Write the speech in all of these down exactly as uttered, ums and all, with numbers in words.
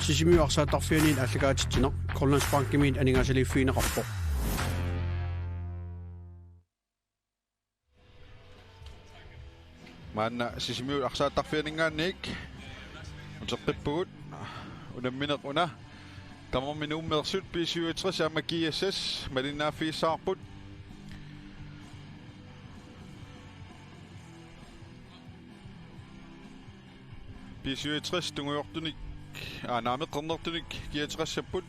Sisimiut arsaattarfianiit aallakaatitsineq Grønlandsbankimiit aningaasaliiffigineqarpoq. Maanna Sisimiut arsaattarfianinngaanniit uteqqippugut. Unammineq una. Tamarmik Nuummeersut B syvogtres aamma G S S malinnaaffigissavarput. B syvogtres tungujortunik, aa, naamik, qernertunik G treogtressapput.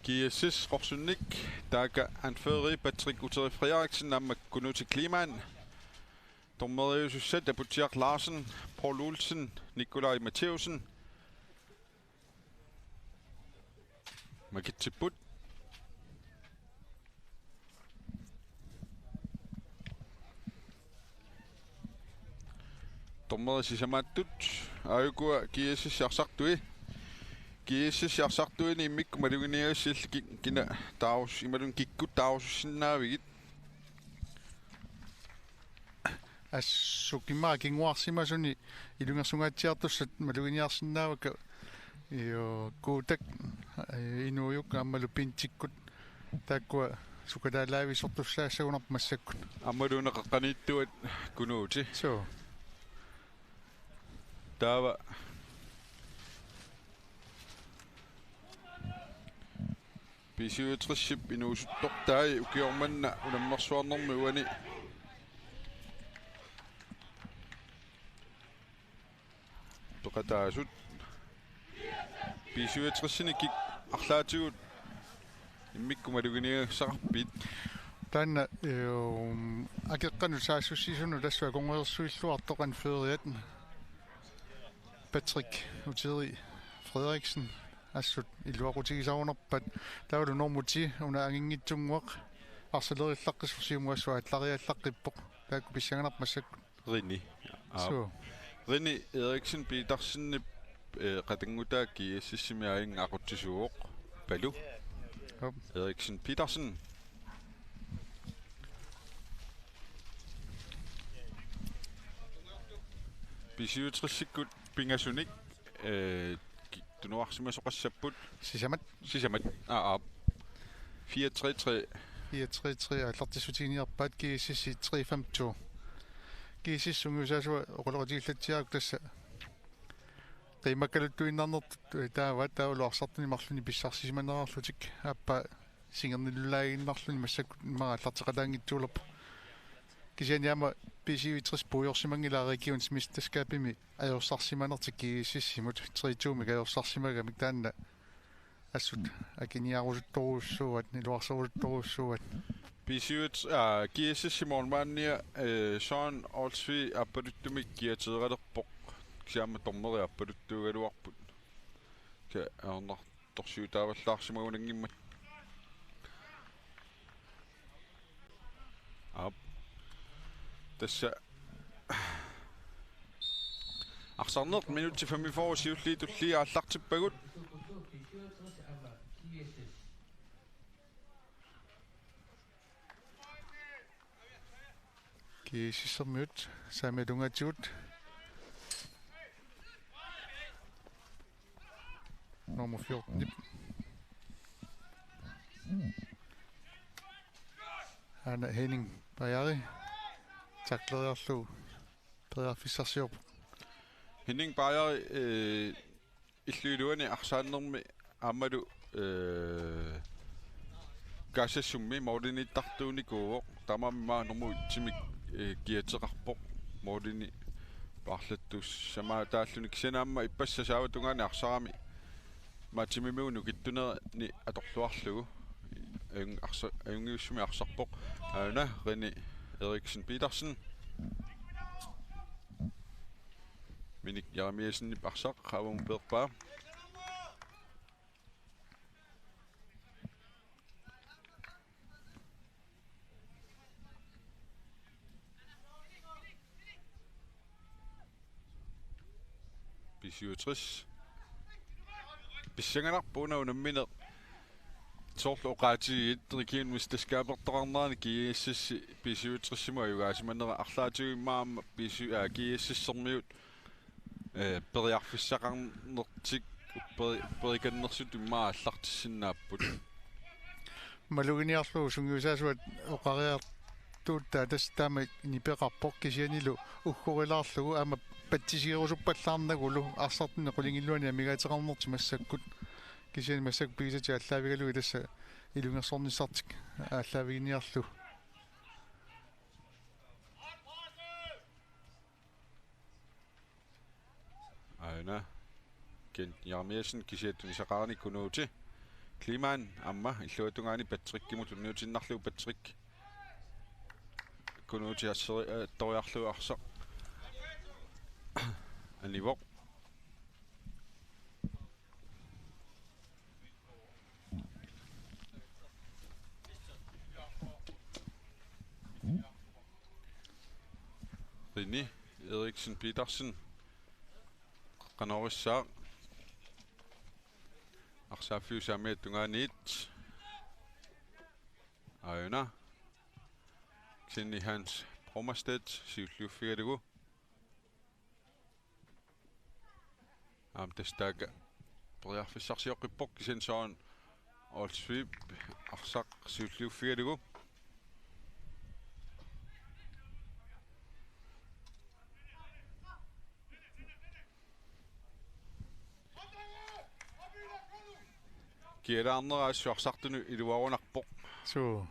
G S S qorsunnik, taakku anføreri Patrick Uteri Frederiksen aamma Kunuti Kleemann. Dommeriusussat Aputsiaq Larsen, Paul Olsen, Nikolaj Mathæussen. Makitsipput. Dommerit sisamaattut, aajukua G S S arsartui. G S S arsartuini immikkut maluginiagassat illit ki-, kina taarus-, imaluunniit kikkut taarusussinnaavigit? Assut immaqa kinguarsimasuni ilungersungaatsiartussat maluginiarsinnaavakka, io, Kuutak, eh, Inuujuk aammalu Pintikkut, taakkua sukalaalaavissortussaassagunarput massakkut. Aammalu una qeqqaniittuat Kunuuti. Suu. Taava B syvogtresip inuusuttortai ukioq manna unammersuarnermi uani peqataasut. B syvogtresinik arlaatigut immikkut maluginiagassaqarpit? Taanna, ehm, akeqqanut saassussisunut tassa akorngersuilluartoq anføreriat Patrick Uteri Frederiksen, assut iluaqutigisarunarpat. Taavalu normu ti una anginngitsunnguaq arsalerillaqqissoq siumut assut aallariallaqqippoq. Taakku pissanganarpoq massakkut. Rini. Aa. Suu. Rini Eriksen Petersenip, eh, qatanngutaa G S S-imi aajuna aqutsisuuvoq. Palu. Op. Eriksen Petersen. B syvogtresikkut pingasunik, eh, ki-, tunuarsimasoqassapput. Sisamat. Sisamat. Aa, aa. Fire tre tre. Fire tre tre aallartissutiginerpaat, G S S-i tre fem to. G S S sungiusaasua oqaloqatigiillatsiaruk tassa. Qiimmakkaluttuinnarnertut taava taavalu arsartunik marlunnik pissarsisimanerarlutik aappaa singernilulaaginnarluni massakkut immaqa aallarteqalaanngitsuulerpoq. Kisianni aamma B syvogtres puigorsimanngilaa regionsmesterskabimi ajorsarsimanertik G S S-imut, tre to-mik ajorsarsimagamik taanna assut akiniarusuttorujussuuaat, iluarserusuttorujussuuaat. B syv, aa, G S S-ip målmandia, eh, Søren Olsvig aappaluttumik kiateeralerpoq. Kisianni aamma dommeri aappaluttuugaluarput. Ka ajornartorsiutaavallaarsimagunanngimmat. Aap. Tassa arsarneq minutsit femogfyrre siulliit tulliit aallartippagut. G S S-ermiut saamiatungaatigut. Nummer fjorten. Aana Henning Bajari takleriarlugu periarfissarsiorpoq. Henning Bajari, eh, illup iluani arsaannermi aammalu, eh, Kaassassummi målimiittartuunikuuvoq, taamaammat nummer et-imik, eh, kiateqarpoq målini paarlattuussamaataalluni, kisianni aamma ippassaq saavat tungaani arsarami matchimimut nukittunerani atorluarlugu. Ajun-, arsa-, ajunngivissumik arsarpoq. Aana Rini Eriksen Petersen. Minik Jeremiassenip arsaq qaavamut peerpaa. B syvogtres. Pissanganarpoq una unammineq. Soorlu oqaatigiit regionsmesterskabertoqarnerani G S S B syvogtres-imut ajugaasimanera, arlaatigut immaqa aamma B syv, aa, G S S-ermiut Ee, periarfissaqarnertik upperi-, upperikannersut immaqa aallartissinnaapput. Maluginiarlugu sungiusaasuat oqariartuuttaa tassa taama nipeqarpoq kisiannili uggorilaarlugu aamma patsisigerusuppallaarnagulu arsartunik qulingiluanik amigaateqarnertik massakkut kisianni massakkut pigisatik aallaavigalugit tassa ilungersornissartik aallaaviginiarlugu. Aana. Kent Jeremiassen kisiat tunisaqarani Kunuuti. Kliman aamma illuatungaani Patrickimut tunniutiinnarlugu Patrick. Kunuuti asseri-, attoriarlugu arsaq. Anivoq. Rini Eriksen Petersen. Qanorissaaq. Arsaaffiup saamiata tungaaniit. Aajuna. Kisianni Hans Brommerstedt siulliuffigalugu. Aamma tassa taakku periarfissarsioqqippoq kisianni Søren Olsvig arsaq siulliuffigalugu. Kialaarnera assut arsartunut iluarunarpoq. Suu.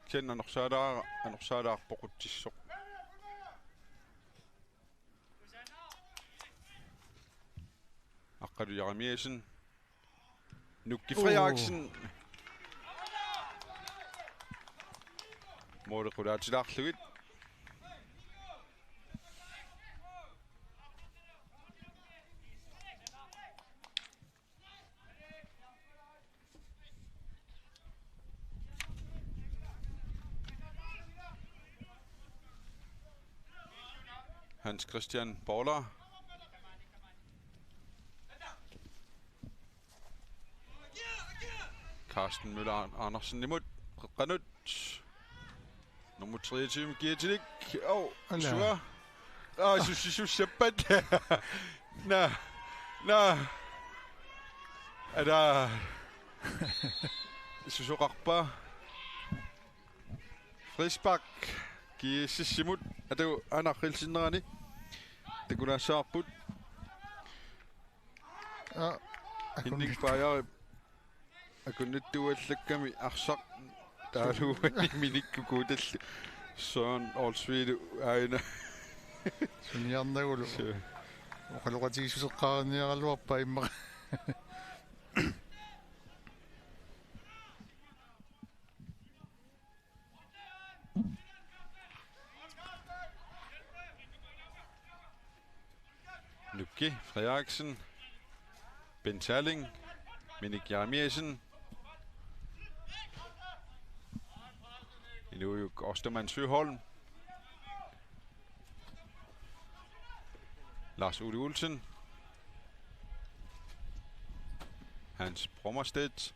Kisianni anorsaalaara-, anorsaalaarpoq utsissoq. Aqqalu Jeremiassen. Nukki Frederiksen. Måli qulaatilaarlugit. Hans Christian Bowler. Carsten Møller Andersenimut. Qeqqanut. Nummer treogtyve, Gietilik. Åh, Ala. Sua. Ah, susissusappat. Nå. Nå. Ala. Susoqarpa. Frispark. G S S-imut. Atu anarrilsinnerani. Takulaassaarput. Aa, Henrik akunnittoq. Bajarip akunnittuallakkami arsaq taaluani minikkukuutallu Søren Olsvigilu aajuna. Suniarnagulu. Suu. Oqaloqatigiissuseqqaarniaraluarpaa immaqa. Nukki Frederiksen, Ben Salling, Minik Jeremiassen, Inujuk Ostermann Søholm, Lars Ole Olsen, Hans Brommerstedt,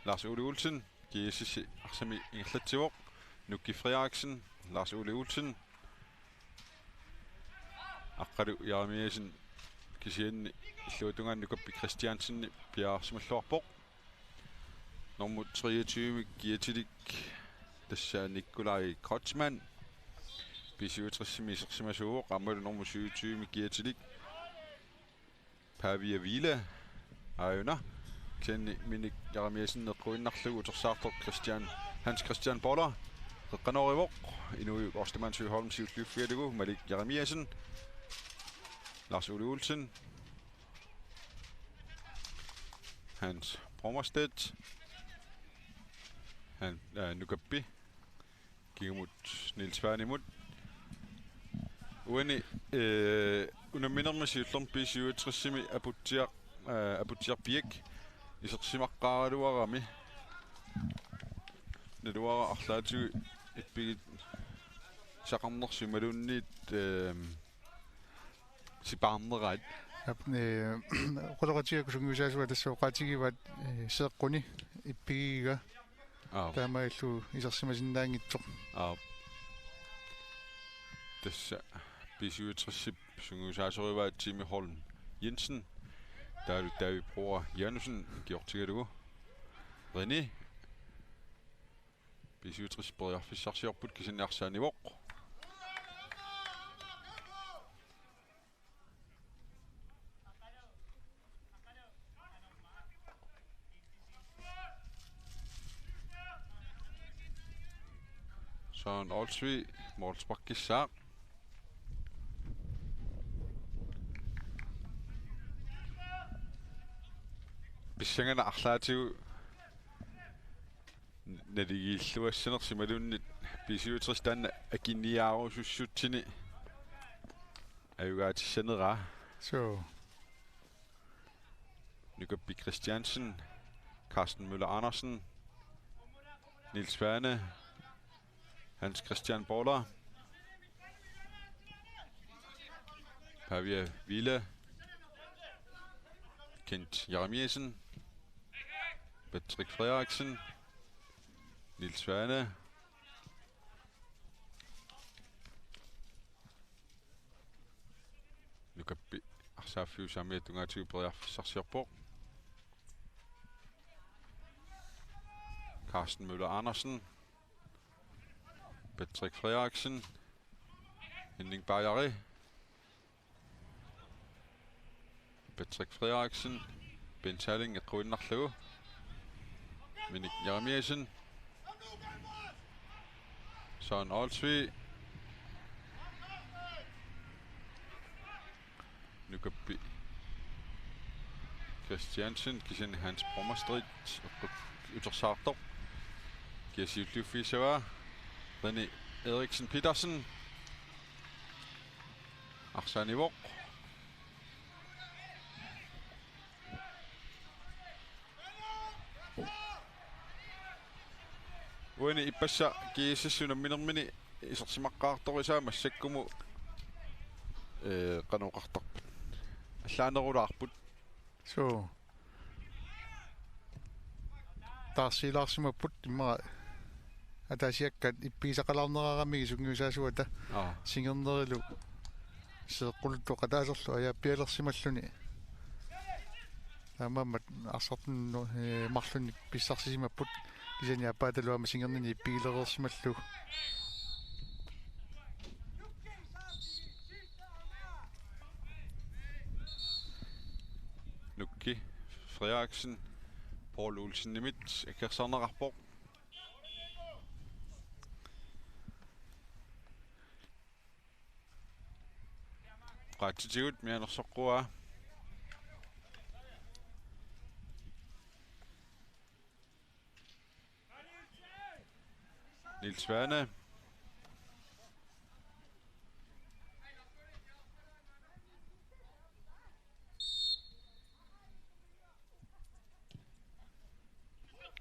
Lars Ole Olsen, G S S arsami ingerlatsivoq, Nukki Frederiksen, Lars Ole Olsen, Aqqalu Jeremiassen kisianni illuatungaani Nukappi Christiansen piareersimalluarpoq. Nummer treogtyve Gietilik tassa Nikolaj Kreutzmann. B syvogtres-imi isersimasuuvoq aammalu nummer syvogtyve Gietilik. Pavia Vila. Aajuna. Kisianni Minik Jeremiassen eqquinnarlugu utersaartoq Christian, Hans Christian Bowler. Qeqqanoorivoq. Inujuk Ostermann Søholm siulliuffigalugu. Malik Jeremiassen. Lars Ole Olsen. Hans Brommerstedt. Han, øh, Nukappi. Kingumut Niels Sveinimut. Uani, øh, unamminermi siullermi B syvogtres-imi Aputsiaq, øh, Aputsiaq Piak isersimaqqaaraluarami. Naluara arlaatigut ippigit saqarnersut imaluunniit, øh, sipaarneraat. Aap, øh, oqaloqatigigakkit sungiusaasuat tassa oqaatigivaat, øh, seeqquni ippigigiga. Aap. Taamaalillugu isersimasinnaanngitsoq. Aap. Tassa B syvogtres-ip sungiusaasorivaa Jimmy Holm Jensen. Taavalu David Bror Janussen ikiortigalugu. René. B syvogtres periarfissarsiorput kisianni arsaannivoq. Søren Olsvig, målsparkissaaq. Pissanganaq arlaatigut naligiilluassanersoq imaluunniit B syvogtres taanna akiniaarusussutini ajugaatissaneraa. Suu. Nukappi Christiansen, Carsten Møller Andersen, Niels Svane, Hans Christian Baller, Pavia Ville, Kent Jeremiassen, Patrick Frederiksen, Niels Svane, Nukappi arsaaffiup saamiata tungaatigut periarfissarsiorpoq. Carsten Møller Andersen, Patrick Frederiksen, Henning Bajari, Patrick Frederiksen, Ben Salling eqquinnarlugu. Minik Jeremiassen. Søren Olsvig. Nukappi Christiansen, kisianni Hans Brommerstrid, utersaartoq. Kia siulliuffigisavaa. René Eriksen Petersen. Arsaanivoq. Uani ippassaq G S S unamminermini isersimaqqaartorisaa massakkumut, ee, qanoq oqartarput. Allaanerulaarput. Suu. Taarsiilaarsimapput immaqa ataasiakkaat ippigisaqalaarneqaramigit sungiusaasuata. Aa. Singernerilu seeqquluttoq ataaserlu ajaappialersimalluni. Taamaammat arsartunut, ee, marlunnik pissarsisimapput kisianni aappaatalu aamma singernini ippigilereersimallugu. Nukki Frederiksen, Paul Olsenimit akersarneqarpoq. Qaatsitigut mianersoqquaa. Niels Svane.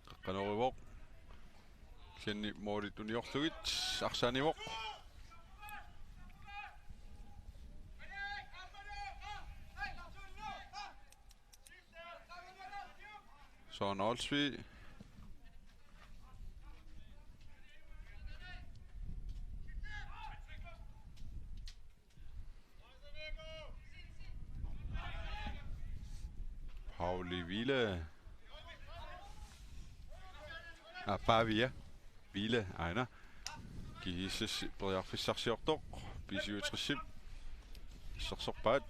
Qaqqanorivoq. Kisianni målit uniorlugit arsaanivoq. Søren Olsvig. Pauli Ville. Ah, Pavia Ville, aana. G S S periarfissarsiortoq, B syvogtres-ip. Sersorpaat.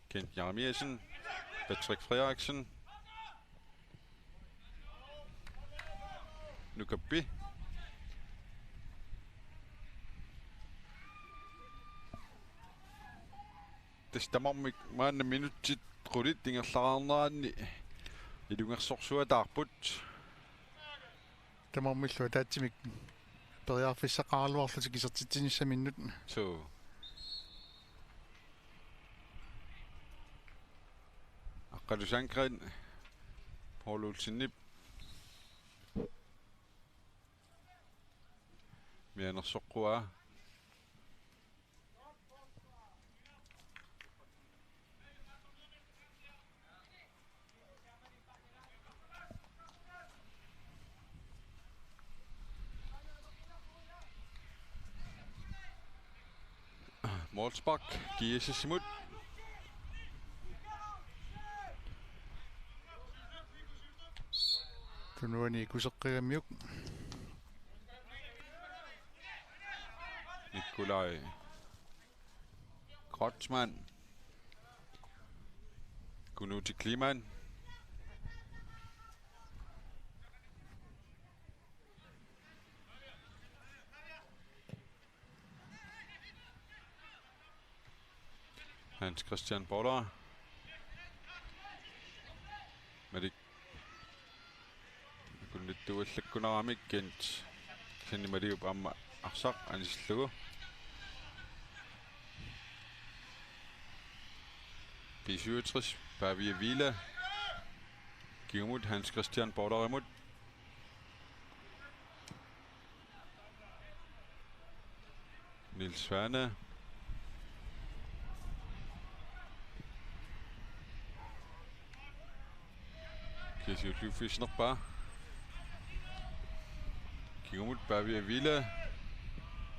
Kent Jeremiassen, Patrick Frederiksen. Nukappi. Tassa tamarmik maanna minutsit qulit ingerlareerneranni ilungersorsuataarput. Tamarmillu ataatsimik periarfissaqaraluarlutik isertitsinissaminnut. Suu. Aqqalu Sandgreen, Paul Olsenip mianersoqquaa. Målspark, G S S-imut. Tunuani ikuseqqigamiuk. Nikolaj Kreutzmann. Kunuti Kleemann. Hans Christian Boller. Malik. Kunnittuallakkunaramik Kent. Kisianni Maliup aamma arsaq anisillugu. B syvogtres, Pavia Vila. Kingumut Hans Christian Bollerimut. Niels Svane. Kisiulliuffissinerpaa. Kingumut Pavia Vila.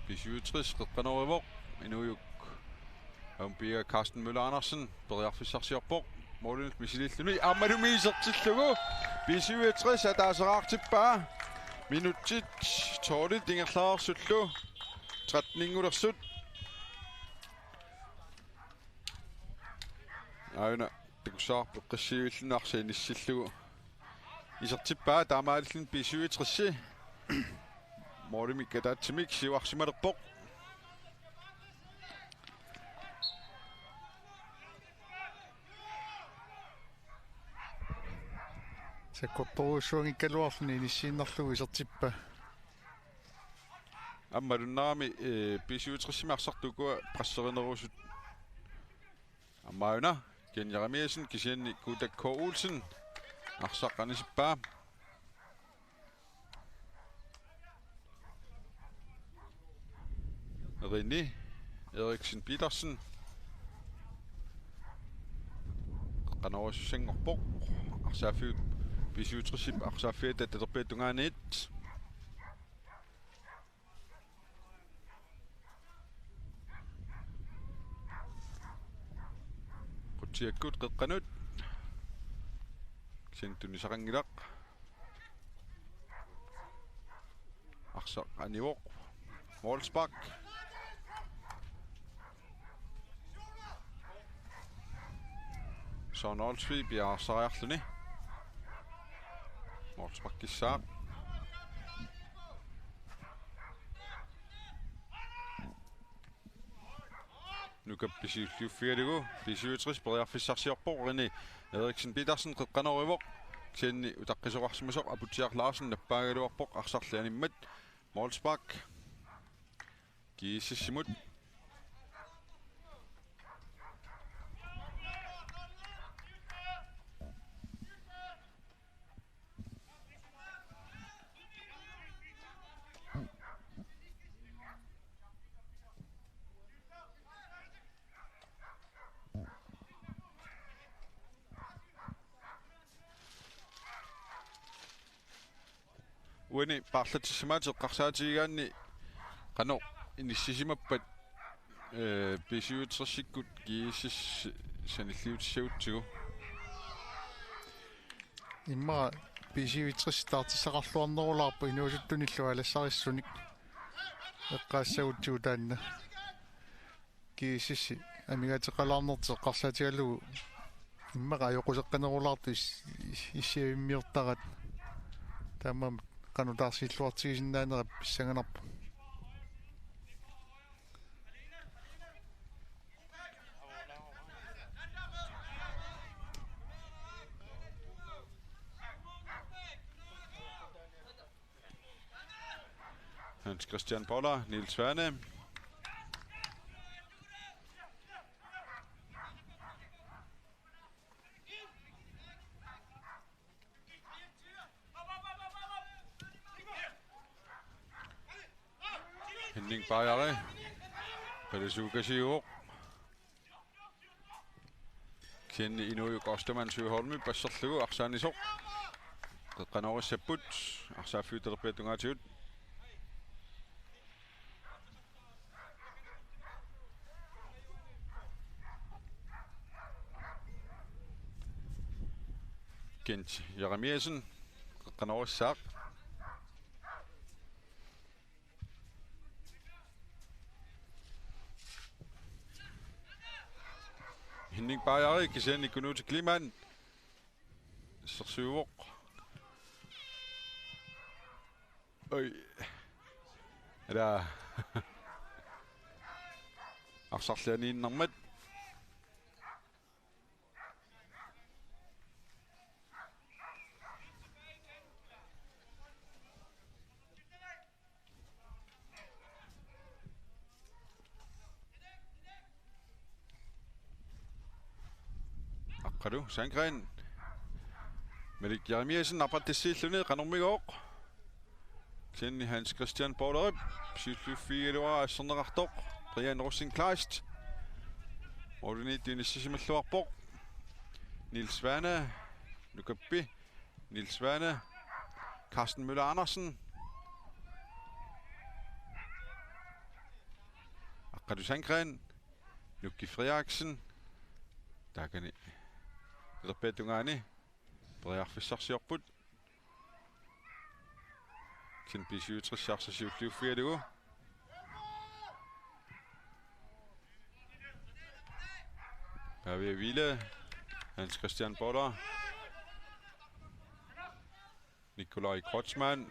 B syvogtres qeqqanoorivoq. Inuujuk. Aamma piiga Carsten Møller Andersen. Periarfissarsiorpoq. Målinut misiliilluni. Aammalumi isertillugu. B syvogtres ataaseraartippaa. Minutsit tolvit ingerlareersullu. Tretteninngulersut. Aajuna takussavarput eqqissilluni arsaq inissillugu. Isertippaa taamaalilluni B syvogtres. Målimik ataatsimik siuarsimalerpoq. Sakkortorujussuanngikkaluarluni inissiinnarlugu isertippaa. Aamma malunnarami, eh, B syvogtres-imi arsartut ukua presserinerusut. Aamma aajuna, Ken Jeremiassen, kisianni Kutak K. Olsen, arsaq anisippaa. Rini Eriksen Petersen. Qanorissanngorpoq. Arsaaffiup B syvogtres-ip arsaaffiata talerpiata tungaaniit. Qutsiakkut qeqqanut. Kisianni tunisaqanngilaq. Arsaq anivoq. Målspark. Søren Olsvig piareersariarluni. Målsparkissaaq. Nukap pisiulliuffigalugu, B syvogtres periarfissarsiorpoq, Rini Eriksen Petersen qeqqanoorivoq, kisianni utaqqisoqarsimasoq Aputsiaq Larsen nappaagaluarpoq arsarli animmat, målspark G S S-imut. Uani paarlatissimaatit eqqarsaatigigaanni qanoq inissisimappat, eh, B syvogtres-ikkut G S S sanilliutissagutsigu? Immaqa B syvogtres taartissaqarluarnerulaarpoq inuusuttunillu alassarissunik eqqaassagutsigu taanna. G S S amigaateqalaarnertik eqqarsaatigalugu immaqa ajoquseqqinerulaartut is-, is-, issiavimmiortaraat. Taamaammat qanoq taarsiilluartigisinnaanera pissanganarpoq. Hans Christian Boller, Niels Svane. Henning Bajari. Pelle Sukasiuvoq. Kisianni Inuujuk Ostermann Søholmi passerlugu arsaanisoq. Qeqqanoorissapput arsaaffiup talerpiata tungaatigut. Kent Jeremiassen, qeqqanorissaaq. Henning Bajari, kisianni Kunuuti Kleemann. Sersuivoq. Oj. Ila. Arsarlianiinnarmat. Aqqalu Sandgreen. Malik Jeremiassen arpatassiilluni qanormigooq. Kisianni Hans Christian Bowlerip siulliuffigigaluara asserneqartoq. Brian Rosenkleist. Målimiittoq inissisimalluarpoq. Niels Svane. Nukappi. Niels Svane. Carsten Møller Andersen. Aqqalu Sandgreen. Nuki Frederiksen. Taakani. Talerpiata tungaani. Periarfissarsiorput. Kisianni B syvogtres arsaq siulliuffigalugu. Pavia Ville, Hans Christian Bowler, Nikolaj Kreutzmann,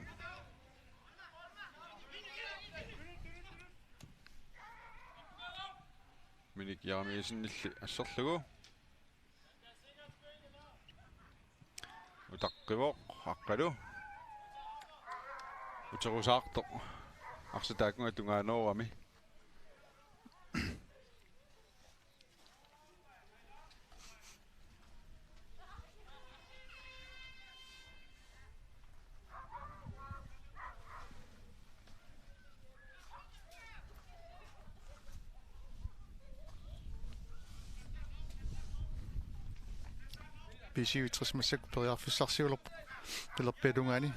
Minik Jeremiassenilli asserlugu. Utaqqivoq, Aqqalu. Uterusaartoq. Arsaq taakkunga tungaanoorami. B syvogtres massakkut periarfissarsiulerpoq talerpiata tungaani.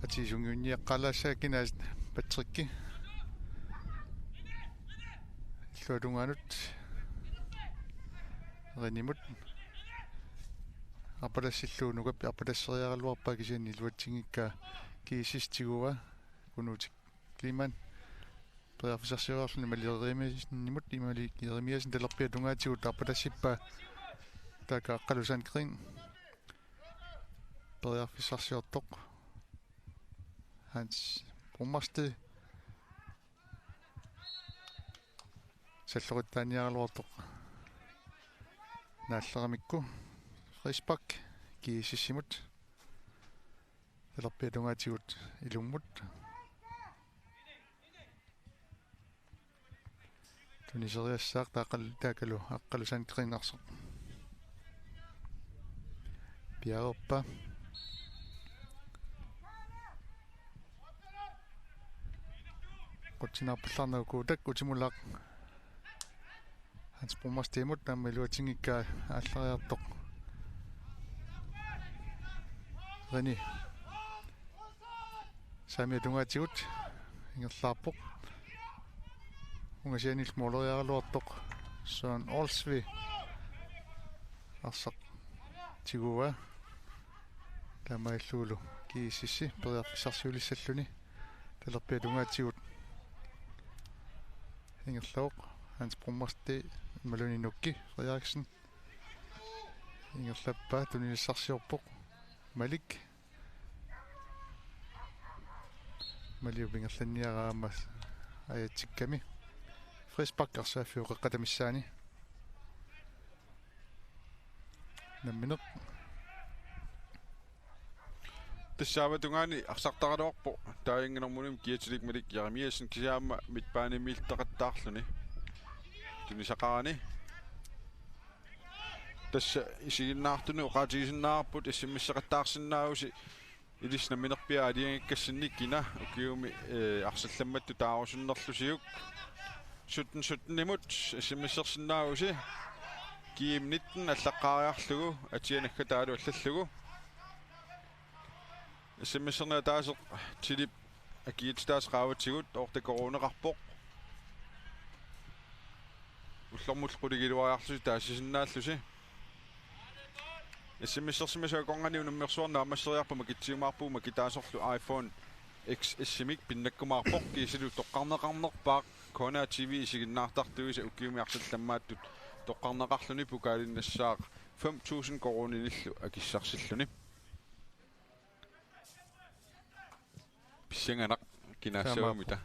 Atiisungiunniaqqaalaassaakkinaat Patrikki. Illuatungaanut. Renimut. Arpatassillugu Nukappi arpatasseriaraluarpaa kisianni iluatsinngikkaa G S S tiguaa Kunuuti Kleemann. Periarfissarsiorluni Malik Jeremiassenimut, Malik Jeremiassen talerpiata tungaatigut arpatassippaa taakku Aqqalu Sandgreen. Periarfissarsiortoq. Hans Brummersti. Salloqittaaniaraluartoq. Naalleramikku. Frispark G S S-imut. Talerpiata tungaatigut ilummut. Tuniseriassaaq taakal-, taakkalu Aqqalu Sandgreen arsaq. Piareerpaa. Qutsinaarpallarnagu Kuutak Utimulaq. Hans Brummerstimut aamma iluatsinngikkaa aallariartoq. Reni. Saamiata tungaatigut ingerlaarpoq. Ungasianiillu måleriaraluartoq Søren Olsvig. Arsaq tiguaa. Taamaalillunilu G S S periarfissarsiulissalluni. Talerpiata tungaatigut ingerlavoq Hans Brummersti imaluunniit Nuki Frederiksen. Ingerlappaa, tunisassarsiorpoq Malik. Maliup ingerlanniaraa aamma ajatsikkami. Frispark arsaaffiup qeqqata missaani. Nammineq. Tassa aamma tungaani arsartaraluarpoq taajannginormunimi kiatilik Malik Jeremiassen kisianni aamma midtbanemiiltaqattaarluni. Tunisaqarani. Tassa isiginnaartunut oqaatigisinnaavarput S M S-eqattaarsinnaavusi ilissi namminerpiaq aalajangikkassinni kina ukiumi, eh, arsallammattut taarusunnerlusiuk. Sytten sytten-imut S M S-ersinnaavusi. G M nitten allaqqaariarlugu atia naggataalu allallugu. S M S-erneq ataaseq Tilip akiitsitaasa qaavatigut oortakoruuneqarpoq. Ullormut qulingiluariarlusi taasisinnaallusi. S M S-ersimasut akornanni unammersuarneq naammasseriarpat makitsiumaarpugut, makitaasorlu iPhone X S-imik pinnakkumaarpoq. Kiisalu toqqarneqarnerpaaq K N R T V isiginnaartartuisa ukiumi arsallammaattut toqqarneqarluni, pokaalinnassaaq fem tusind koruuninillu akissarsilluni. Pissanganaq kinaassavamita.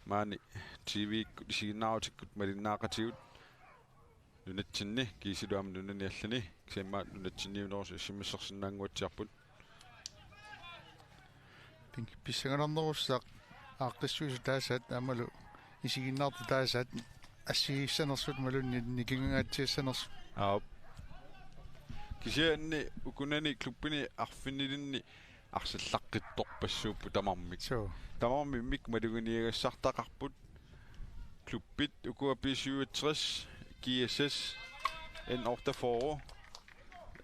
Maani T V-kkut isiginnaarutikkut malinnaaqatigut nunatsinni kiisalu aamma nunani allani, kisianni nunatsinniunerusut S M S-ersinnaannguatsiarput. Pin-, pissanganarnerussaaq aaqqissuisut taasaat aammalu isiginnaartut taasaat assigiissanersut imaluunniit nikingangaatsiassanersut. Aap. Kisianni ukunani klubbini arfinilinni arsallaqqittorpassuupput tamarmik. Suu. Tamarmik maluginiagassartaqarput. Klubbit ukua B syvogtres, G S S, N otteogfyrre,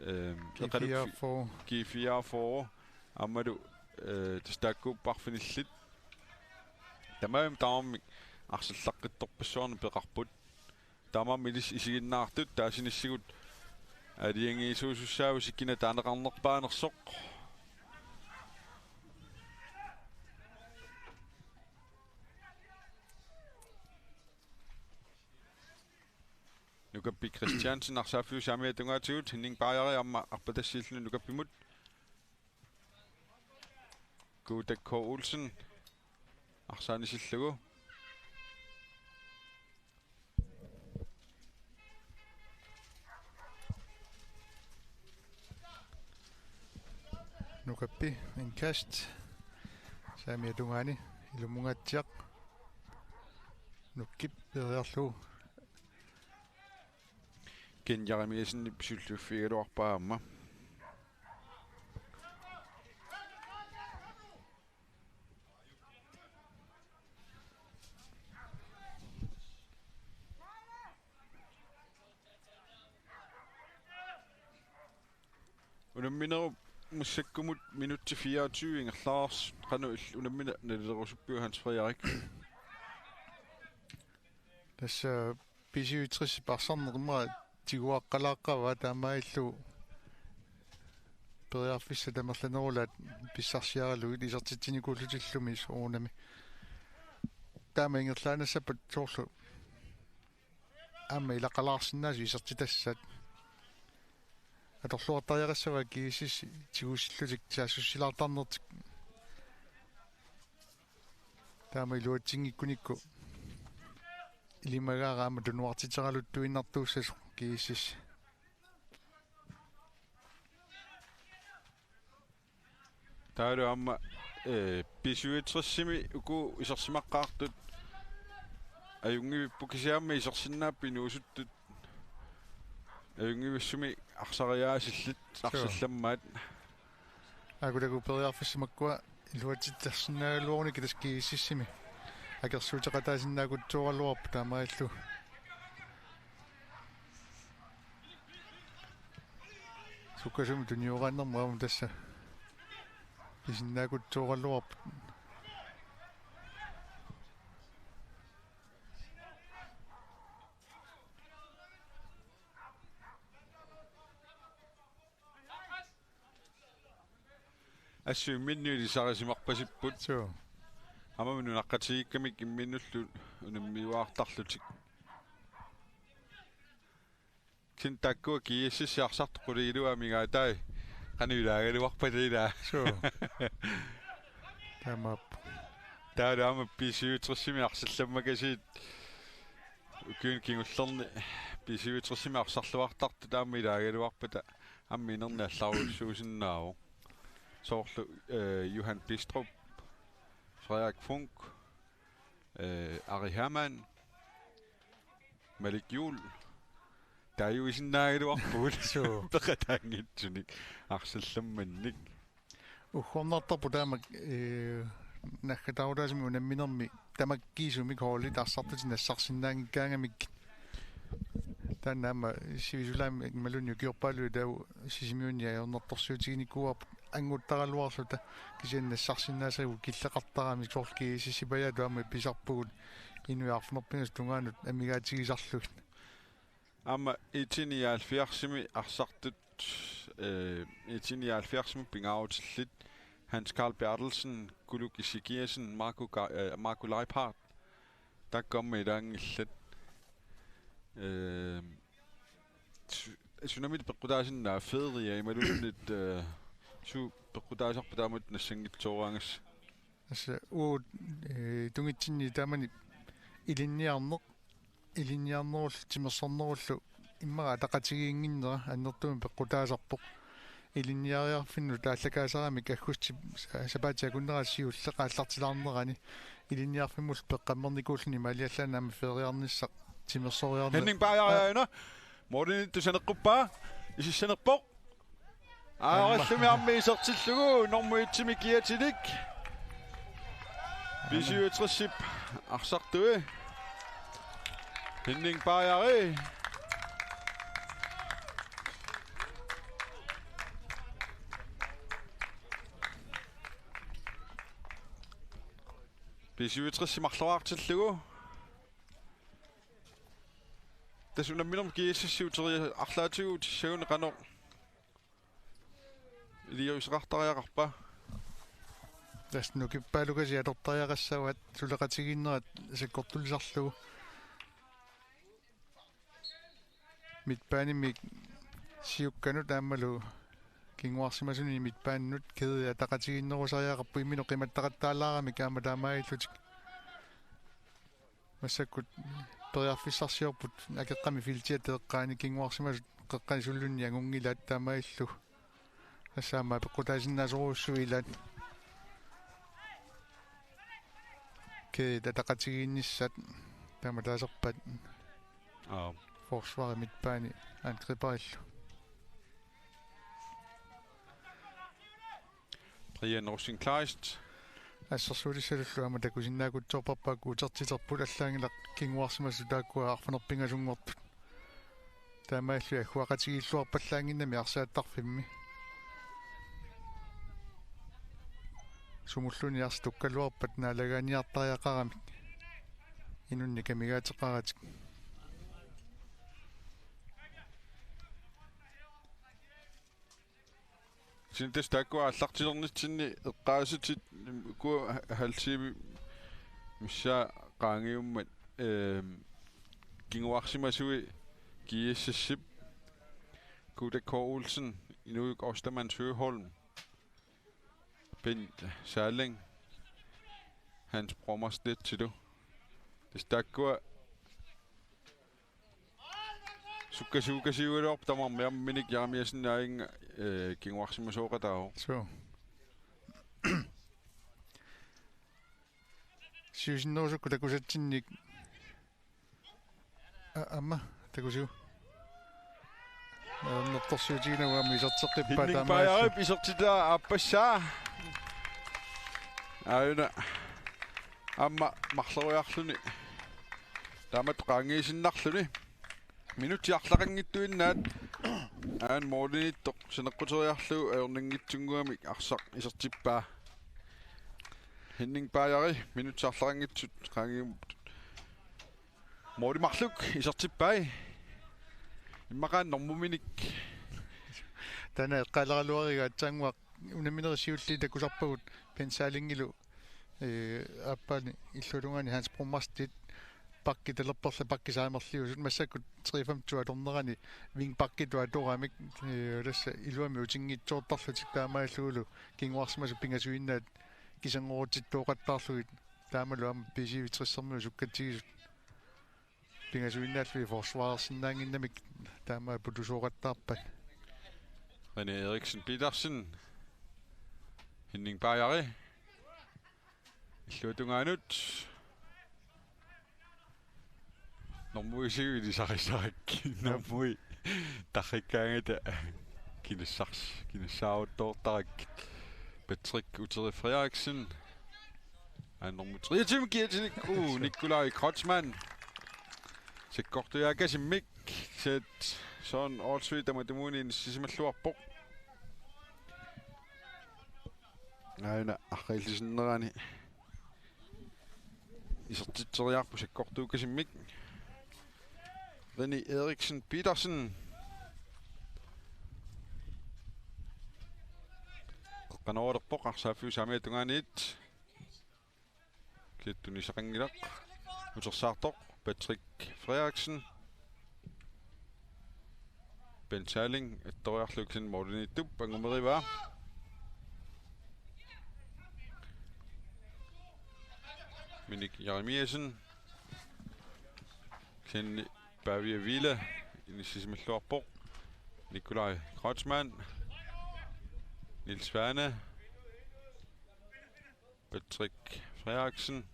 ehm, G fireogfyrre. G fireogfyrre, aammalu, eh, tassa taakkuupput arfinillit. Tamarmik, tamarmik arsallaqqittorpassuarnik peqarput. Tamarmik ilissi isiginnaartut taasinissigut aalajangiisuusussaavusi kina taaneqarnerpaanersoq. Nukappi Christiansen arsaaffiup saamiata tungaatigut, Henning Bajari aamma arpatassiilluni Nukappimut. Guuta K. Olsen arsaanisillugu. Nukappi indkast. Saamiata tungaani ilummungaatsiaq. Nukkip periarlugu. Ken Jeremiassenip sulliuffigigaluarpaa aamma. Unamminerup massakkumut minutsit fireogtyve ingerlareersut, qanoq il-, unammineq nalilerusuppiuk, Hans Frederik? Tassa B syvogtres arsarneq immaqa tiguaqqalaaqqavaa, taamaalillugu periarfissat tamerlanerulaat pissarsiaralugit isertitsinikuullutillumi soorunami. Taama ingerlaannassappat soorlu aamma ilaqalaarsinnaasut isertitassat. Atorluartariaqassavaa G S S tigusillutik saassussilaartarnertik. Taama iluatsinngikkunikku ilimagaara aamma tunuartiteraluttuinnartuussasoq G S S. Taavalu aamma, eh, B syvogtres-imi uku isersimaqqaartut ajunngivipput, kisianni aamma isersinnaapput inuusuttut. Ajunngivissumik arsariaasillit. Suu. Arsallammaat. Aaku taku periarfissat makkua iluatsittarsinnaagaluaruni, kiisalu G S S-imi akersuuteqataasinnaakutsooralluarput taamaalillugu. Sukkasuumik tunioraannermut aamma tassa pisinnaakutsooralluarput. Assut imminnut ilisarisimarpasipput. Suu. Aamma nunaqqatigiikkamik imminnullu unammiuaartarlutik. Kisianni taakkua G S S arsartut qulingiluat amigaatai qanoq ilaagaluarpata ilaa. Suu. Taamaappoq. Taavalu aamma B syvogtres-imi arsallammakasiit ukiuni kingullerni B syvogtres-imi arsarluartartut aamma ilaagaluarpata aamma inerneq allarujussuusinnaavoq. Soorlu, eh, Johan Bistrup, Frederik Funch, eh, Ari Hermann, Malik Juul. Taaguisinnaagaluarpugut. Suu. Peqataanngitsunik arsallammannik. Uggornartarpoq taama, eh, naggataarutaasumik unamminermi tamakkiisumik holdit arsartutik nassarsinnaanngikkaangamikkit. Taanna aamma sivisulaami imaluunniit ukiorpaaluit taava Sisimiuni ajornartorsiutiginikuuarput anguttaraluarluta, kisianni nassarsinnaasagut killeqartaramik, soorlu G S S-ipajaatut aamma pisarpugut inuit arfineq-pingasut tungaanut amigaatigisarlugit. Aamma I T nioghalvfjerds-imi arsartut øh, nitten nioghalvfjerds-imut pingaarutillit, Hans Carl Berthelsen, Kuluki Sikiasen, Marco Ga-, øh, Marco Leiphardt, taakku aamma ilaanngillat. Øh, su-, sunami peqqutaasinnaavit, ferie imaluunniit, øh, suut peqqutaasarput taamatut nassanngitsooraagassi? Tassa uagut, øh, tungitsinni taamani ilinniarneq, ilinniarnerullu timersornerullu immaqa ataqatigiinnginnera annertuumik peqqutaasarpoq. Ilinniariarfinnut aallakaasaramik aggustip sa-, sapaatip akunnerata siulleq aallartilaarnerani ilinniarfimmullu peqqammernikuulluni imaaliallaannaq aamma feriarnissaq timersoriarneq. Henning Bajari aajuna. Målimiittoq saneqquppaa. Isissanerpoq. Aarallumi aamma isertillugu nummer et-imi kiatilik. B syvogtres-ip arsartui. Henning Bajari. B syvogtres-ip marloriartillugu. Tassa unamminermi G S S-i uteriaat arlaatigut tissaguni qanoq iliuuseqartariaqarpa? Tassa nukippaalukasiit atortariaqassavaat suleqatigiinnerat sakkortulisarlugu. Midtbanemi siukkanut aammalu kinguarsimasunini midtbaninut kæde ataqatigiinnerusariaqarpoq, imminut qimattaqattaalaaramik aamma taamaalillutik. Massakkut periarfissarsiorput akeqqami feltiata eqqaani, kinguarsimasut qeqqani sullunni angunngilaat taamaalillugu. Tassa aamma peqqutaasinnaasorujussuuvoq ilaat. Kædet ataqatigiinnissat taama taasarpaat. Aap. Forsvari midtbani angriberillu. Brian Rosing Kleist. Assersuutissalullu aamma takusinnaakutsoorparput, utertiterput, allaanngilaq kinguarsimasut taakkua arfineq-pingasunngortut. Taamaalilluni agguaqatigiilluarpallaannginnami arsaattarfimmi. Sumulluunniit arsaq tukkaluarpat naalagaaniartariaqaramik inunnik amigaateqaratik. Kisianni tassa taakkua aallartilernitsinni eqqaasatit, ukua halv time missaa qaangiummat, ehm, kinguarsimasui G S S-ip Kuda K. Olsen, Inujuk Ostermann Søholm, Bent Salling, Hans Brommer Stedtilu. Tassa taakkua sukkasuukasiugaluarput tamarmik, aamma Minik Jeremiassen aajuna, øh, kinguarsimasooqataavoq. Suu. Siusinnerusukkut takusatsinnik. A-, aamma, takusiuk. Nertorsiutiginagu aamma iserteqqippaat. Henning taamaalillutik. Bajarip isertitaa aappassaa. Aajuna aamma marloriarluni. Taamatut qaangiisinnarluni. Minutsit arlaqanngittuinnaat. Aajuna målimiittoq saneqquteriarlugu ajornanngitsunnguamik arsaq isertippaa. Henning Bajari, minutsit arlaqanngitsut qaangiummata måli marluk isertippai. Immaqa nummer et-inik. Taanna eqqaaleraluariga aatsaannguaq unamminerit siulliit takusarpagut Bent Salingilu, øh, aappaani illuatungaani Hans Brommer Stedt, bakkit talerperlat, bakkit saamerliusut, massakkut treogfyrre-tut atornerani wingbakkitut atoramik, øh, tassa iluamik utinngitsoortarlutik taamaalillugulu kinguarsimasut pingasuinnaat kisanngorutsittuoqattaarlugit. Taamalu aamma B syvogtres-ermiut sukkatsigisut pingasuinnaallugit forsvarersinnaannginnamik taama putusooqattaarpaat. René Eriksen Petersen. Henning Bajari. Illuatungaanut. Normuisigut ilisarisarakku. Normuit tarrikkaangata kinassars-, kinassaaruttoortarakkit. Patrick Uteri Frederiksen. Aa, nummer treogtyve kiatinik. Uh, Nikolaj Kreutzmann. Sakkortujaakasimmik. Set Søren Olsvig tamatumuuni inissisimalluarpoq. Aajuna arriillisinnerani isertitseriarpoq sakkortuukasimmik. René Eriksen Petersen. Qeqqanooralerpoq arsaaffiup saamiata tungaaniit. Kisianni tunisaqanngilaq. Utersaartoq Patrick Frederiksen. Bent Salling, ettoriarlugu kisianni målimiittup angumerivaa. Minik Jeremiassen. Kisianni Pavia Vila inissisimalluarpoq. Nikolaj Kreutzmann. Niels Svane. Patrick Frederiksen.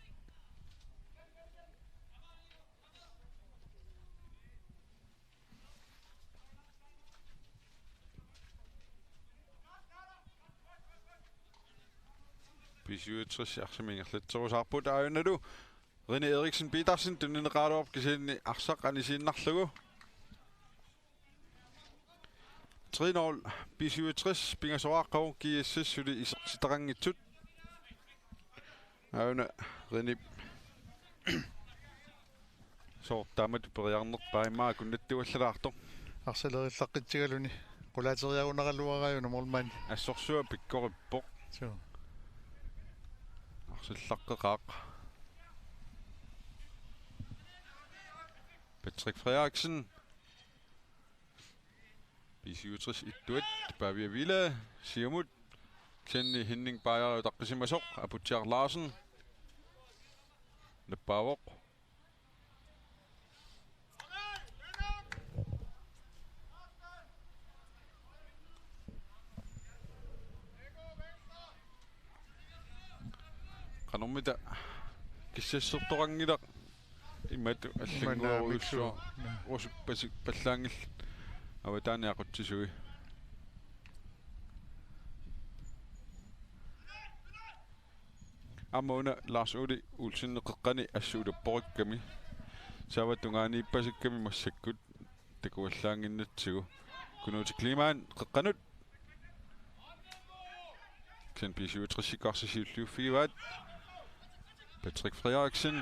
B syvogtres arsaq ingerlatserusaarput aajunnalu. Rene Eriksen Petersen tunineqaraluarpoq kisianni arsaq anisiinnarlugu. Tre nul, B syvogtres, pingasoraaqagu G S S suli isertitaqanngitsut. Aajuna Renip. Sooq taamatut periarnerpaa immaqa akunnattuallalaartoq. Arsalerillaqqissagaluni. Qulaateriarunaraluaraajuna målmand. Assorsuaq pikkorippoq. Suu. Arsallaqqeqaaq. Patrick Frederiksen. B syvogtres ittuat, Pavia Vila, siumut, kisianni Henning Bager utaqqisimasoq, Aputsiaq Larsen. Nappaavoq. Qanormita kissassertoqanngilaq imatut allannguerujussuaq. Imannaamiksuaq. Usuppasik pallaanngillat avataani aqutsisui. Aamma una Lars Ole Olsen qeqqani assut ulapporikkami. Saava tungaaniippasakkami massakkut takuallaannginnatsigu. Knuth Kleemann qeqqanut. Kisianni B syvogtres-ikkut arsaq siulliuffigivaat. Patrick Frederiksen.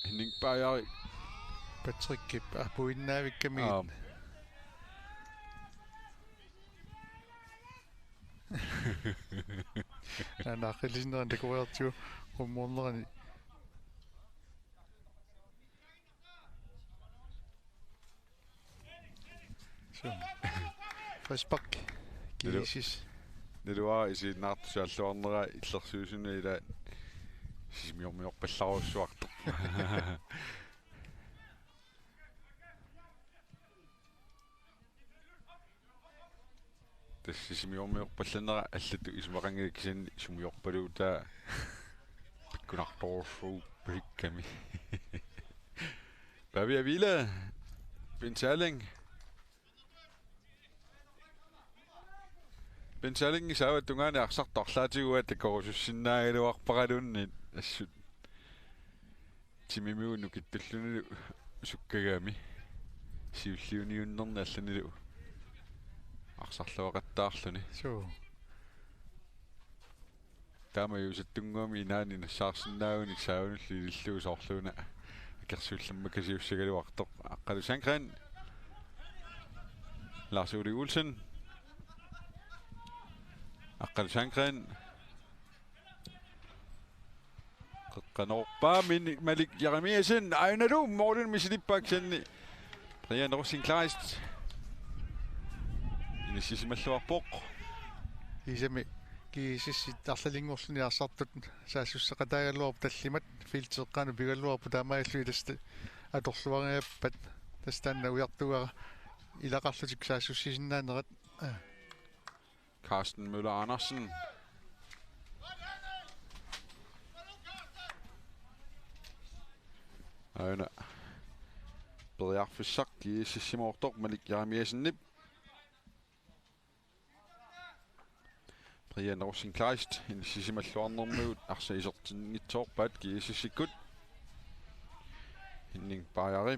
Henning Bager. Patrickip apuinnaavikkamiit. Aap. Naana aqqilernerani takoriartigu qummoornerani. Suu. Frispark. Nalu-, G S S. Naluara isiginnaartussaalluarnera illersuisuni ila sisimiormiorpallarujussuartoq. Tassa sisimiormiorpallannera allatut isumaqanngilaq kisianni sumiorpaluutaa pikkunartorsuuppasikkami. Pavia Vila, Bent Salling. Bent Salling saava tungaani arsartoq arlaatigut takorusussinnaagaluarparaluunniit assut. Timimigut nukittullunilu sukkagami. Siulliuniunnerni allanilu arsarluaqattaarluni. Suu. Taamajuusattunnguami inaanni nassaarsinnaagunik saavanullu ilillugu soorluuna akersuullammakasiussagaluartoq. Aqqalu Sandgreen. Lars Ole Olsen. Aqqalu Sandgreen. Qeqqanoorpaa Min-, Malik Jeremiassen, aajunnalu målinik misilippaa kisianni Brian Rosing Kleist inissisimalluarpoq. Kiisami G S S-it arlalinngorluni arsartut saassussaqataagaluarput tallimat, feltip eqqaanut pigaluarput, taamaalillutik tassa atorluariappat tassa taanna ujartuugara ilaqarlutik saassussisinnaanerat. Carsten Møller Andersen. Aajuna periarfissaq G S S-imoortoq Malik Jeremiassenip. Brian Rosing Kleist inissisimalluarnermigut arsaq isertinngitsoorpaat G S S-ikkut. Henning Bajeri.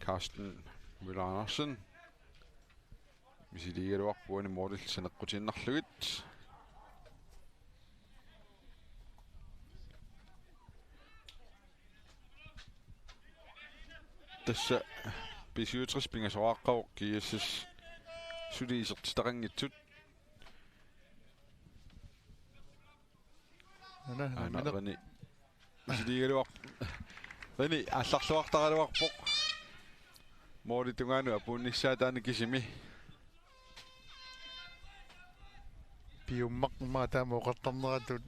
Carsten Møller Andersen. Misiliigaluarput uani målillu saneqqutiinnarlugit. Tassa B syvogtres pingasoqaqqavoq, G S S suli isertitaqanngitsut. Aana, aana, nammineq. Reni. Isiliigaluar-, Reni aallarluartaraluarpoq. Måli tungaanut apuunnissaa taanna kisimi. Piummaq immaqa taama oqartarneratut.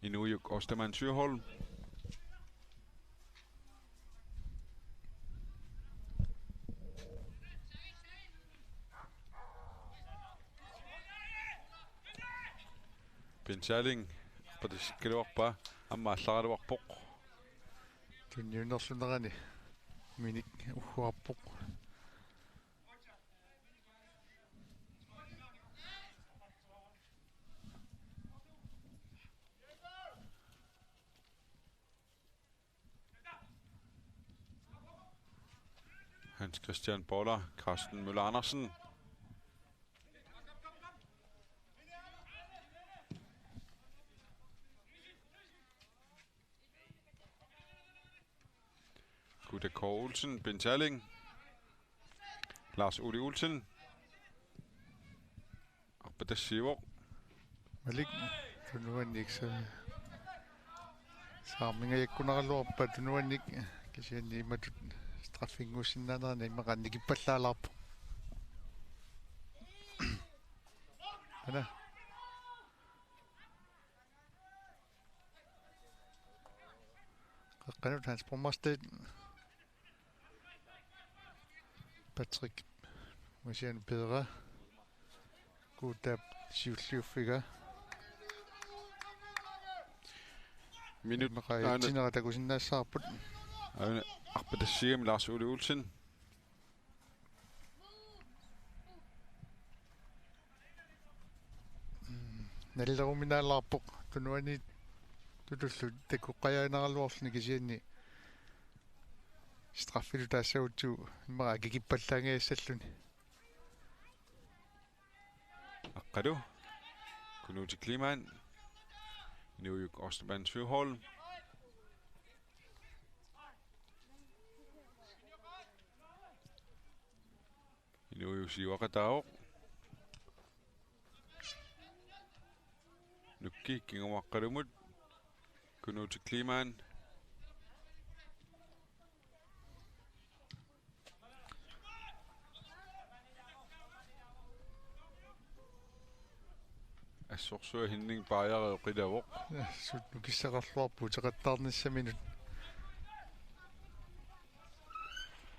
Inuujuk Ostermann Sjöholm. Bent Salling, arpatassikkaluarpaa, aamma aallaraluarpoq. Tunniunnerlunerani minik ugguarpoq. Hans Christian Boller, Carsten Møller Andersen. Guda K. Olsen, Bent Salling. Lars Ole Olsen. Arpatassiivoq. Malik, tunuannik sa-, saarmingajakkunaraluarpaa tunuannik, kisianni imatut straffinnguussinnaanerani immaqa annikippallaalaarpoq. Aana. Qeqqanut Hans Brummerstedt. Patrick Masian Pedra. Guutap siulliuffiga. Minut immaqa aana. Itsinera takusinnaassavarput. Aana arpatassigami Lars Ole Olsen. Mm, naleruminaalaarpoq tunuaniittutullu takoqqajaannaraluarluni kisianni straffilu taassagutsigu immaqa akikippallaangajassalluni. Aqqalu. Kunuuti Kleemann. Inuujuk Ostermann Sjöholm. Inuujuk siuaqataavoq. Nukki kingumut Aqqalumut. Kunuuti Kleemann. Assorsuaq Henning Baajeri oqilavoq. Sut nukissaqarluarpoq uteqattaarnissaminut.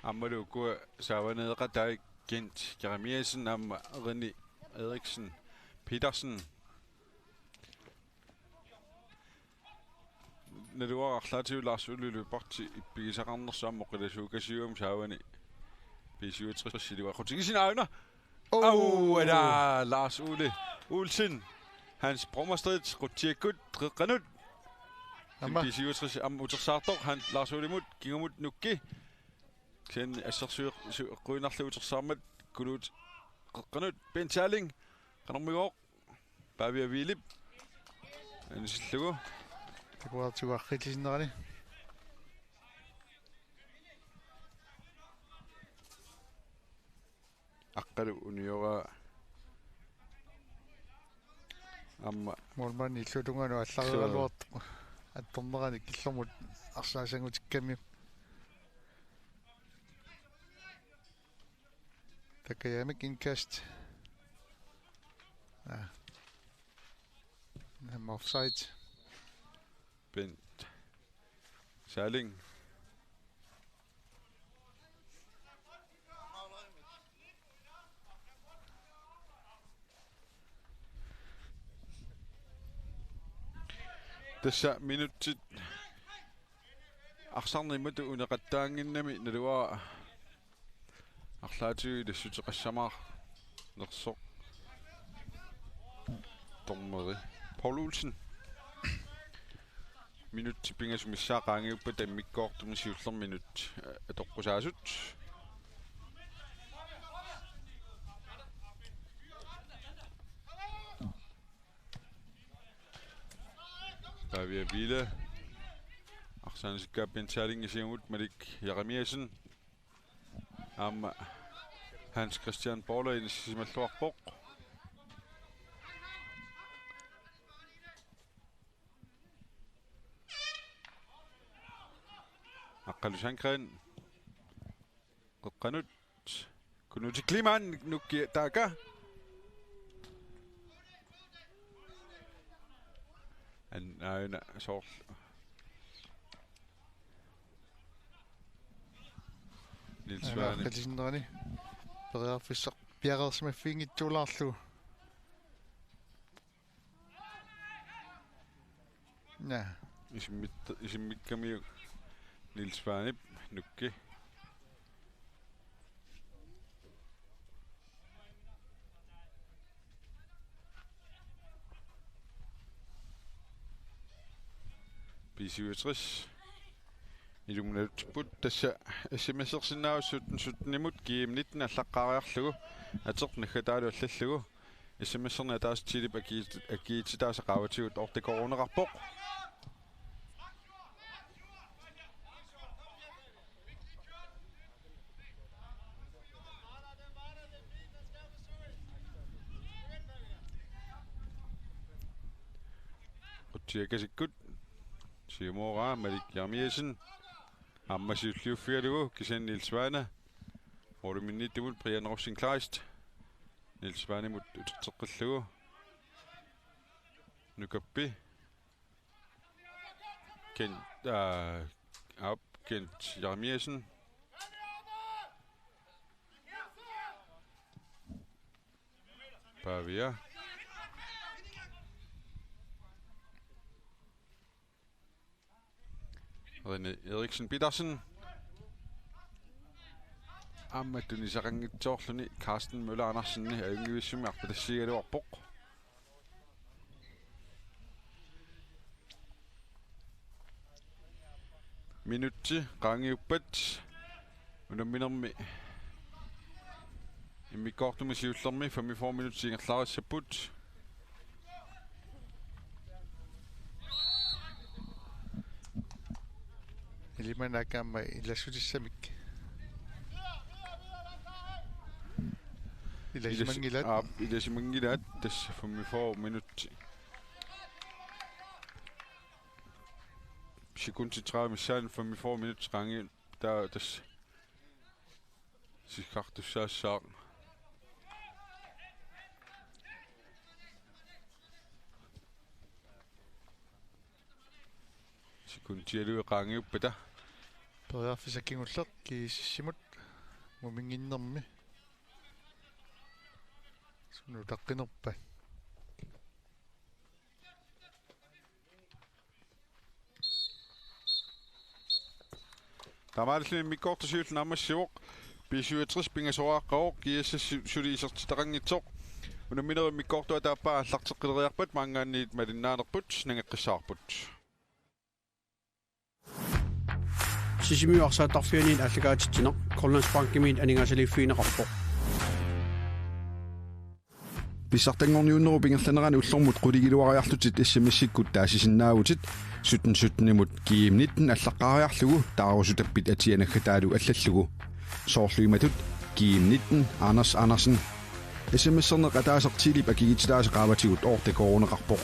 Aammalu ukua saavaneeqataat Kent Jeremiassen aamma Rene Eriksen Petersen. Naluara arlaatigut Lars Ole Lyberth ippigisaqarnersoq aamma oqilasuukasiugami saavani B syvogtres-illu aqutigisinaavina. Oh. Au, ala, Lars Ole Olsen. Hans Brummerstedt, Qutsiakkut, qeqqanut. Aamma. B syvogtres aamma utersaartoq, Hans Lars Olemut, kingumut Nukki. Kisianni assersueq-, su-, eqquinnarlugu utersaarmat, Kunuuti qeqqanut, Bent Salling, qanormigooq. Pavia Vilip. Anisillugu. Takuartigu arriillisinnerani. Aqqalu unioraa. Aamma. Målmandi illuatungaanut aallareeraluartoq. Attornerani killormut arsaassanngutikkamiuk. Takayamik indkast. Ja. Aamma offside. Bent Salling. Tassa minutsit arsarneq imatut uneqattaannginnami naluara arlaatigut ilassuteqassamaarnersoq. Dommeri Paul Olsen. Minutsit pingasut missaat qaangiuppata immikkoortumi siullerminut, eh, atoqqusaasut. Pavia Biele. Arsaq anisikkaa Bent Salling, siumut Malik Jeremiassen. Aamma Hans Christian Paula inissisimalluarpoq. Aqqalu Sandgreen. Qeqqanut. Kunuti Kliman, Nukki taaka. An-, aana soorlu. Niels Svane. Aana, qitisinnerani. Periarfissaq piareersimaffiginngitsoorlugu. Naa. Isimmitta-, isimmikkamiuk Niels Svanep, Nukki. B syvogtres. Ilumut nalutsipput, tassa S M S-ersinnaavusi sytten sytten-imut, G M nitten allaqqaariarlugu, ateq naggataalu allallugu. S M S-erneq ataaseq Tilip akiit-, akiitsitaasa qaavatigut otte koruuneqarpoq. Qutsiakasikkut. Siumooraa Malik Jeremiassen. Aamma siulliuffigalugu kisianni Niels Svane. Målimiittumut Brian Rosen Kleist. Niels Svanemut uterteqqillugu. Nukappi. Kent, aa, aap, Kent Jeremiassen. Pavia. René Eriksen Petersen. Aamma tunisaqanngitsoorluni Carsten Møller Andersen ajunngivissumik arpatassiigaluarpoq. Minutsi qaangiuppat unamminermi immikkoortumi siullermi femogfyrre minutsit ingerlarissapput. Ilimanaakkami ilassutissamik. Ilasimanngilaat. Aap, ilasimanngilaat tassa femogfyrre minutsit. Sekundit tredive missaani femogfyrre minutsit qaangiuppata tassa. Sigartussaassaaq. Sekundialuit qaangiuppata. Periarfissaq kingulleq G S S-imut muminnginnermi. Suna utaqqinerpa? Taamaalilluni immikkoortoq siulleq naammassivoq, B syvogtres pingasoraaqavoq, G S S suli isertitaqanngitsoq. Unamminerit immikkoortuata aappaa aallarteqqileriarpat maanngaanniit malinnaanerput nangeqqissavarput. Sisimiut arsaattarfianniit aallakaatitsineq Grønlandsbankimiit aningaasaliiffigineqarpoq. Pissartanngorniunnerup ingerlanerani ullormut qulingiluariarlutit S M S-ikkut taasisinnaavutit, sytten sytten-imut G M nitten allaqqaariarlugu taarusutappit atia naggataalu allallugu. Soorlu imatut: G M nitten, Anders Andersen. S M S-erneq ataaseq Tilip akiitsitaasa qaavatigut otte koruuneqarpoq.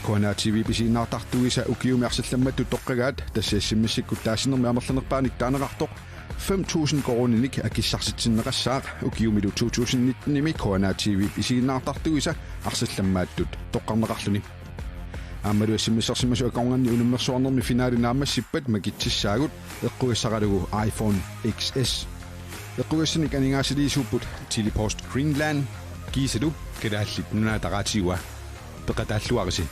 K N R T V pisiinnartartuisa ukiumi arsallammattut toqqagaat, tassa S M S-ikkut taasinermi amerlanerpaanik taaneqartoq fem tusind koruuninik akissarsitsineqassaaq, ukiumilu to tusind nitten-imi K N R T V pisiinnartartuisa arsallammaattut toqqarneqarluni. Aammalu S M S-ersimasut akornanni unammersuarnermi finale naammassippat makitsissaagut, eqqugassaralugu iPhone X S. Eqqugassanik aningaasaliisuupput Tele-Post Greenland kiisalu Kalaallit Nunaata Radiua. Peqataalluarisi.